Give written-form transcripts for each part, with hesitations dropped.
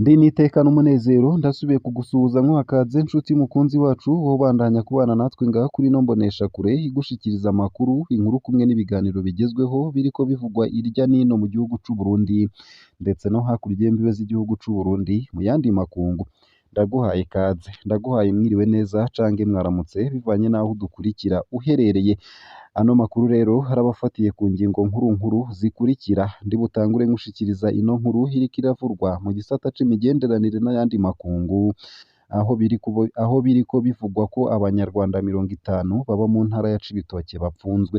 Ndi n'iteka n'umunezero ndasubiye kugusuhuza nkuhakaze nshuti mukunzi wacu wowe ubandanya kubana natwe ngaha kuri ino mboneshakure igushikiriza amakuru, inkuru kumwe n'ibiganiro bigezweho biriko bivugwa irya nino mu gihugu c'u Burundi ndetse no hakurya y'imbibe z'igihugu c'u Burundi mu yandi makungu. Ndaguhaye ikaze, ndaguhaye mwiriwe neza canke mwaramutse bivanye n'aho udukurikira uherereye. Ano makuru rero arabafatiye ku ngingo nkuru nkuru zikurikira. Ndi butangure nkushikiriza ino nkuru iriko iravurwa mu gisata c'imigenderanire n'ayandi makungu, aho biriko bivugwa ko abanyarwanda 50 baba mu ntara ya Cibitoke bapfunzwe.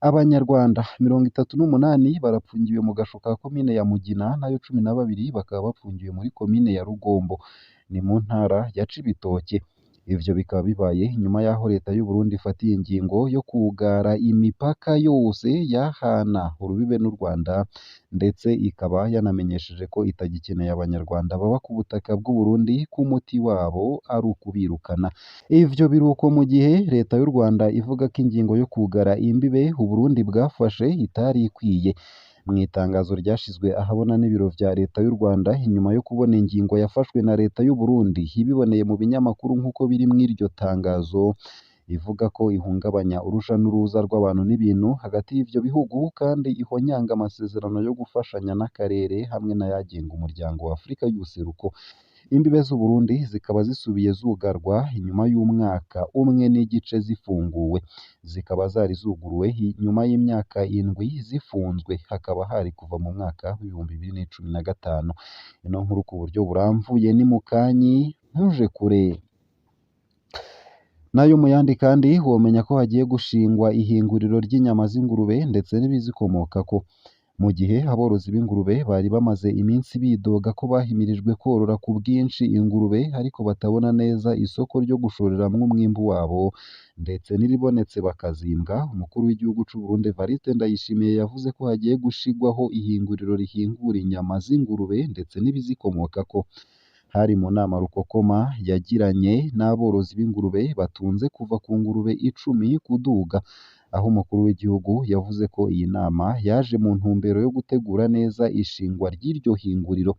Abanyarwanda 38 barapfungiwe mu gasho ka komine ya Mugina, nayo 12 bakaba bapfungiwe muri komine ya Rugombo, ni mu ntara ya Cibitoke. Ivyo bikaba bibaye inyuma y'aho leta y'u Burundi ifatiye ingingo yo kugara imipaka yose yahana urubibe n'u Rwanda, ndetse ikaba yanamenyesheje ko itagikeneye abanyarwanda baba ku butaka bw'u Burundi, ko umuti wabo ari ukubirukana. Ivyo biruko mu gihe leta y'u Rwanda ivuga ko ingingo yo kugara imbibe u Burundi bwafashe itari ikwiye. Mw'itangazo ryashizwe ahabona n'ibiro vya leta y'u Rwanda inyuma yo kubona ingingo yafashwe na leta y'u Burundi ibiboneye mu binyamakuru nk'uko biri mw'iryo tangazo, ivuga ko ihungabanya uruja n'uruza rw'abantu n'ibintu hagati y'ivyo bihugu kandi ihonyanga amasezerano yo gufashanya n'akarere hamwe n'ayagenga umuryango wa Afrika y'ubuseruko. Imbibe z'u Burundi zikaba zisubiye zugarwa inyuma y'umwaka umwe n'igice zifunguwe, zikaba zari zuguruwe inyuma y'imyaka 7 zifunzwe, hakaba hari kuva mu mwaka w'2015. Ino nkuru ku buryo buramvuye ni mukanyi ntuje kure. Nayo mu yandi kandi womenya ko hagiye gushingwa ihinguriro ry'inyama z'ingurube ndetse n'ibizikomokako. Mu gihe aborozi b'ingurube bari bamaze iminsi bidoga ko bahimirijwe korora ku bwinshi ingurube ariko batabona neza isoko ryo gushoreramwo umwimbu wabo, ndetse n'iribonetse bakazimbwa, umukuru w'igihugu c'u Burundi Evariste Ndayishimiye yavuze ko hagiye gushigwaho ihinguriro rihingura inyama z'ingurube ndetse n'ibizikomokako. Hari mu nama Rukokoma yagiranye n'aborozi b'ingurube batunze kuva ku ngurube 10 kuduga, aho umukuru w'igihugu yavuze ko iyi nama yaje mu ntumbero yo gutegura neza ishingwa ry'iryo hinguriro.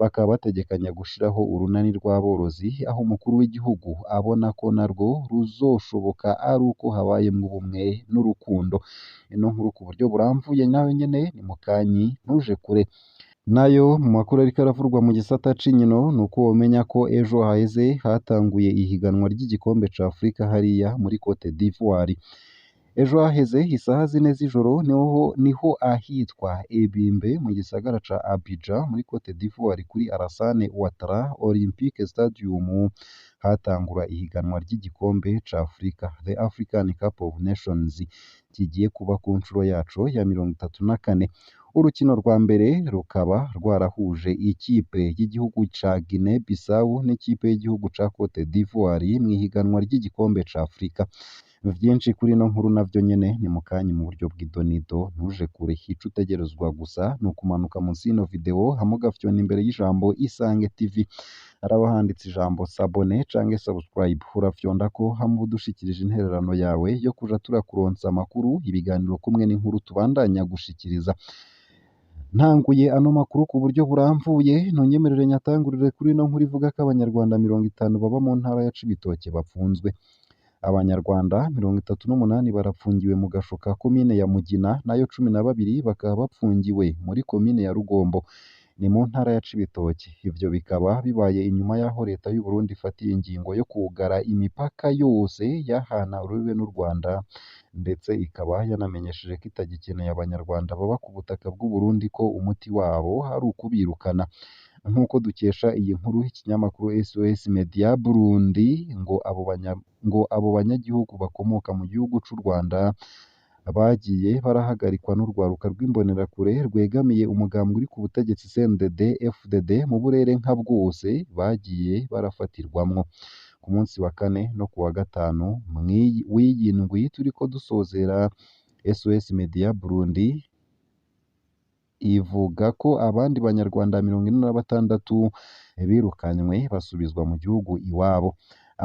Bakaba bategekanya gushiraho urunani rw'aborozi, aho umukuru w'igihugu abona ko narwo ruzoshoboka ari uko habayemwo ubumwe n'urukundo. Ino nkuru ku buryo buramvuye nayo nyene ni mukanyi ntuje kure. Nayo mu makuru ariko aravurwa mu gisata c'inkino nuko womenya ko ejo haheze hatanguye ihiganwa ry'igikombe ca Afrika hariya muri Cote d'Ivoire. Ejo haheze isaha 4 z'ijoro niho ahitwa Ebimbe mu gisagara ca Abidjan muri Cote d'Ivoire kuri Alassane Ouattara Olympic Stadium hatangura ihiganwa ry'igikombe ca Afrika, The African Cup of Nations, kigiye kuba ku nshuro yaco ya 34. Urukino rwa mbere rukaba rwarahuje ikipe y'igihugu ca Guinea Bissau n'ikipe y'igihugu ca Cote d'Ivoire mw'ihiganwa ry'igikombe ca Afrika. Vyinshi kuri ino nkuru navyo nyene ni mukanyi mu buryo bw'idonido, ntuje kure. Ico utegerezwa gusa ni ukumanuka munsi y'ino video hama ugafyona imbere y'ijambo Isange TV, haraba handitse ijambo s'abonner canke subscribe, urafyondako hama uba udushikirije intererano yawe yo kuja turakuronsa amakuru, ibiganiro kumwe n'inkuru tubandanya gushikiriza. Ntanguye ano makuru ku buryo buramvuye, ntunyemerere nyatangurire kuri ino nkuru ivuga ko abanyarwanda 50 baba mu ntara ya Cibitoke bapfunzwe. Abanyarwanda 38 barapfungiwe mu gasho ka komine ya Mugina, nayo 12 bakaba bapfungiwe muri komine ya Rugombo, ni mu ntara ya Cibitoke. Ivyo bikaba bibaye inyuma y'aho leta y'u Burundi ifatiye ingingo yo kugara imipaka yose yahana urubibe n'u Rwanda, ndetse ikaba yanamenyesheje ko itagikeneye abanyarwanda baba ku butaka bw'u Burundi ko umuti wabo ari ukubirukana. Nk'uko dukesha iyi nkuru ikinyamakuru SOS Media Burundi, ngo abo banyagihugu bakomoka mu gihugu c'u Rwanda bagiye barahagarikwa n'urwaruka rw'imbonerakure rwegamiye umugambwe uri ku butegetsi CNDD FDD mu burere nka bwose bagiye barafatirwamwo. Ku munsi wa kane no ku wa gatanu w'iyi ndwi turiko dusozera, SOS Media Burundi ivuga ko abandi banyarwanda 46 birukanywe basubizwa mu gihugu iwabo.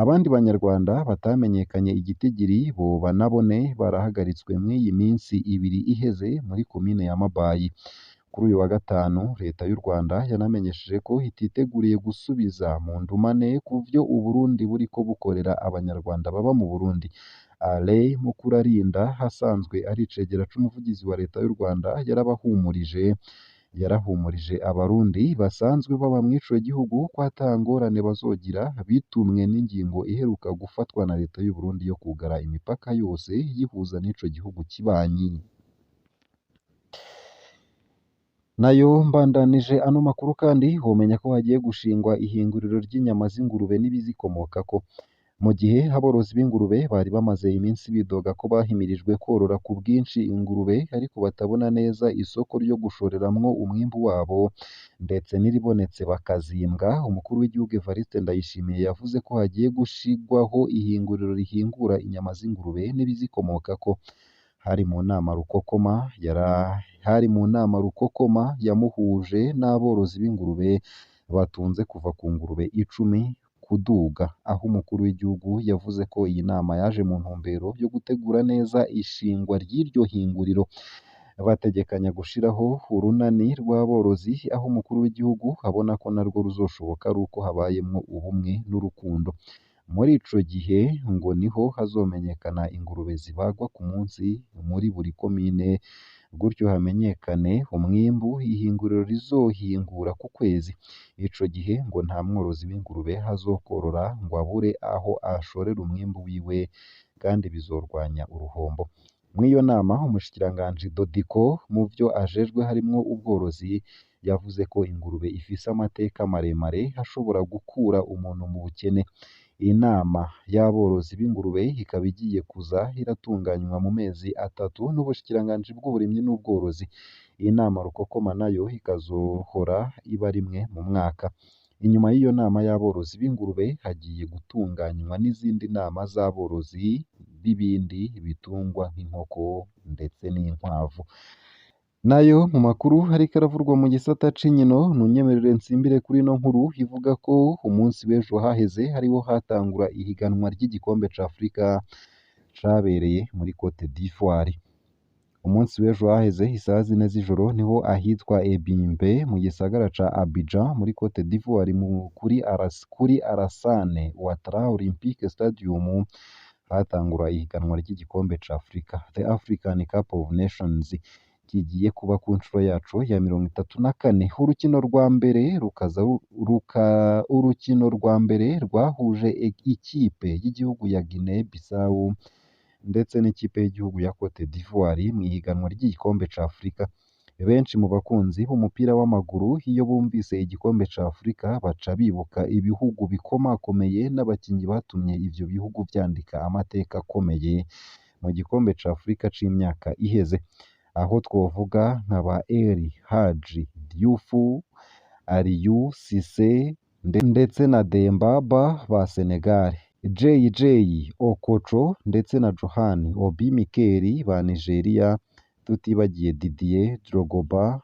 Abandi banyarwanda batamenyekanye igitigiri boba nabone barahagaritswe mw'iyi minsi ibiri iheze muri komine ya Mabayi. Kuri uyu wa gatanu, leta y'u Rwanda yanamenyesheje ko ititeguriye gusubiza mu ndumane kuvyo Uburundi buriko bukorera abanyarwanda baba mu Burundi. Alain Mukurarinda asanzwe ari icegera c'umuvugizi wa leta y'u Rwanda yarahumurije abarundi basanzwe baba mw'ico gihugu ko ata ngorane bazogira bitumwe n'ingingo iheruka gufatwa na leta y'u Burundi yo kugara imipaka yose yihuza n'ico gihugu kibanyi. Nayo mbandanije ano makuru kandi womenya ko hagiye gushingwa ihinguriro ry'inyama z'ingurube n'ibizikomokako. Mu gihe aborozi b'ingurube bari bamaze iminsi bidoga ko bahimirijwe korora ku bwinshi ingurube ariko batabona neza isoko ryo gushoreramwo umwimbu wabo ndetse n'iribonetse bakazimbwa, umukuru w'igihugu Evariste Ndayishimiye yavuze ko hagiye gushigwaho ihinguriro rihingura inyama z'ingurube n'ibizikomokako. Hari mu nama rukokoma yamuhuje n'aborozi b'ingurube batunze kuva ku ngurube 10 kuduga, aho umukuru w'igihugu yavuze ko iyi nama yaje mu ntumbero yo gutegura neza ishingwa ry'iryo hinguriro. Bategekanya gushiraho urunani rw'aborozi aho umukuru w'igihugu abona ko narwo ruzoshoboka ari uko habayemwo ubumwe n'urukundo. Muri ico gihe ngo niho hazomenyekana ingurube zibagwa ku munsi muri buri komine, gutyo hamenyekane umwimbu ihinguriro rizohingura ku kwezi. Ico gihe ngo nta mworozi w'ingurube azokorora ngo abure aho ashorera umwimbu wiwe kandi bizorwanya uruhombo. Mw'iyo nama umushikiranganji Dodiko mu vyo ajejwe harimwo ubworozi yavuze ko ingurube ifise amateka maremare ashobora gukura umuntu mu bukene. Inama y'aborozi b'ingurube ikaba igiye kuza iratunganywa mu mezi 3 n'ubushikiranganji bw'uburimyi n'ubworozi. Iyi nama rukokoma nayo ikazohora iba rimwe mu mwaka. Inyuma y'iyo nama y'aborozi b'ingurube hagiye gutunganywa n'izindi nama z'aborozi b'ibindi bitungwa nk'inkoko ndetse n'inkwavu. Nayo mu makuru ariko aravurwa mu gisata c'inkino, ntunyemerere nsimbire kuri ino nkuru ivuga ko umunsi w'ejo haheze hariho hatangura ihiganwa ry'igikombe ca Afrika cabereye muri Cote d'Ivoire. Umunsi w'ejo haheze isaha 4 z'ijoro niho ahitwa Ebimpe mu gisagara ca Abidjan muri Cote d'Ivoire kuri Alassane Ouattara Olympic Stadium hatangura ihiganwa ry'igikombe ca Afrika, The African Cup of Nations, kigiye kuba ku nshuro yaco ya 34. Urukino rwa mbere rwahuje ikipe y'igihugu ya Guinea Bissau ndetse n'ikipe y'igihugu ya Cote d'Ivoire mu ihiganwa ry'igikombe ca Afrika. Benshi mu bakunzi b'umupira w'amaguru iyo bumvise igikombe ca Afrika baca bibuka ibihugu bikomakomeye n'abakinyi batumye ivyo bihugu vyandika amateka akomeye mu gikombe ca Afrika c'imyaka iheze, aho twovuga nka ba El Hadji Diouf, Aliou Cissé ndetse na Demba Ba ba Senegal, Jay-Jay Okocha ndetse na Johan Obi Mikel ba Nigeria, tutibagiye Didier Drogba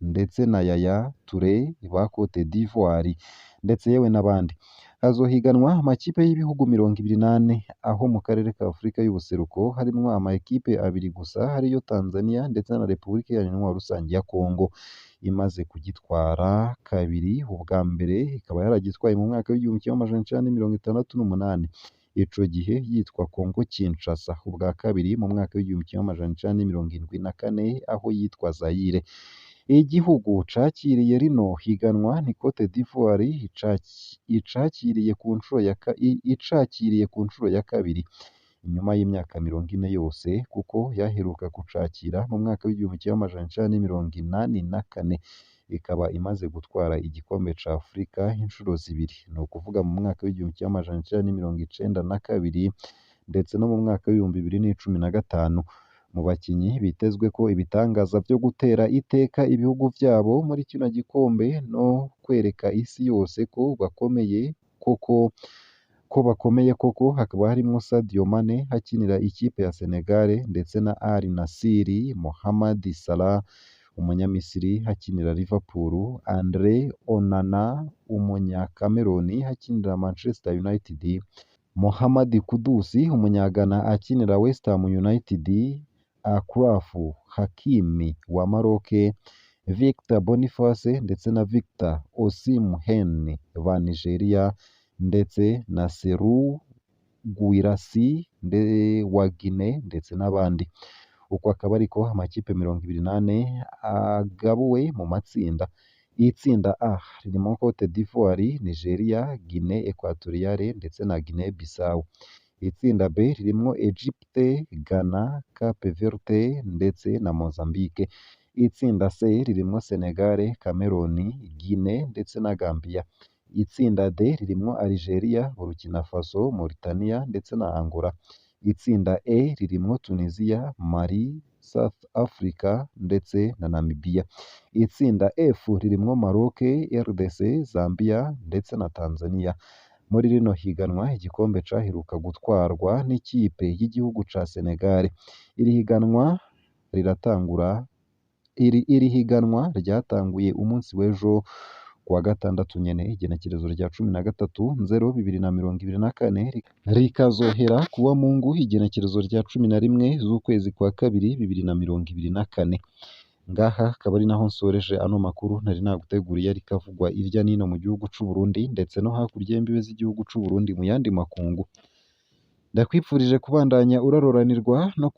ndetse na Yaya Touré ba Cote d'Ivoire ndetse yewe n'abandi. Hazohiganwa amakipe y'ibihugu 24, aho mu karere ka Afrika y'ubuseruko harimwo amakipe 2 gusa ariyo Tanzania ndetse na Repubulika Iharanira Intwaro Rusange ya Congo imaze kugitwara kabiri, ubwa mbere ikaba yaragitwaye mu mwaka w'1968, ico gihe yitwa Congo Kinshasa, ubwa kabiri mu mwaka w'1974 aho yitwa Zaire. Igihugu cakiriye rino higanwa ni Cote d'Ivoire icakiriye ku nshuro ya kabiri inyuma y'imyaka 40 yose, kuko yaheruka kucakira mu mwaka w'1984, ikaba imaze gutwara igikombe ca Afrika inshuro 2, ni ukuvuga mu mwaka w'1992 ndetse no mu mwaka w'2015. Mu bakinyi bitezwe ko ibitangaza vyo gutera iteka ibihugu vyabo muri kino gikombe no kwereka isi yose ko bakomeye koko hakaba harimwo Sadio Mane akinira ikipe ya Senegal ndetse na Al Nassr, Mohamed Salah umunyamisiri akinira Liverpool, Andre Onana umunyakameroni akinira Manchester United, Mohamed Kudus umunyagana akinira West Ham United, Achraf Hakimi wa Maroc, Victor Boniface ndetse na Victor Osimhen ba Nigeria ndetse na Serhou Guirassy wa Guinea ndetse n'abandi. Uko akaba ariko amakipe 24 agabuwe mu matsinda. Itsinda A ririmo Cote d'Ivoire, Nigeria, Guinea Equatoriale ndetse na Guinea Bissau. Itsinda B ririmwo Egypte, Ghana, Cape Verde ndetse na Mozambique. Itsinda C ririmwo Senegal, Cameroon, Guinea ndetse na Gambia. Itsinda D ririmwo Algeria, Burkina Faso, Mauritania ndetse na Angola. Itsinda E ririmwo Tunisia, Mali, South Africa ndetse na Namibia. Itsinda F ririmwo Maroc, RDC, Zambia ndetse na Tanzania. Muri rino higanwa igikombe caheruka gutwarwa n'ikipe y'igihugu ca Senegal. Iri higanwa riratangura iri higanwa ryatanguye umunsi w'ejo kuwa gatandatu nyene igenekerezo rya 13/0/2024, rikazohera kuwa Mungu igenekerezo rya 11 z'ukwezi kwa kabiri 2024. Ngaha akaba ari naho nsoreje ano makuru nari naguteguriye ariko avugwa irya nino mu gihugu c'u Burundi ndetse no hakurya y'imbibe z'igihugu c'u Burundi mu yandi makungu. Ndakwipfurije kubandanya uraroranirwa no.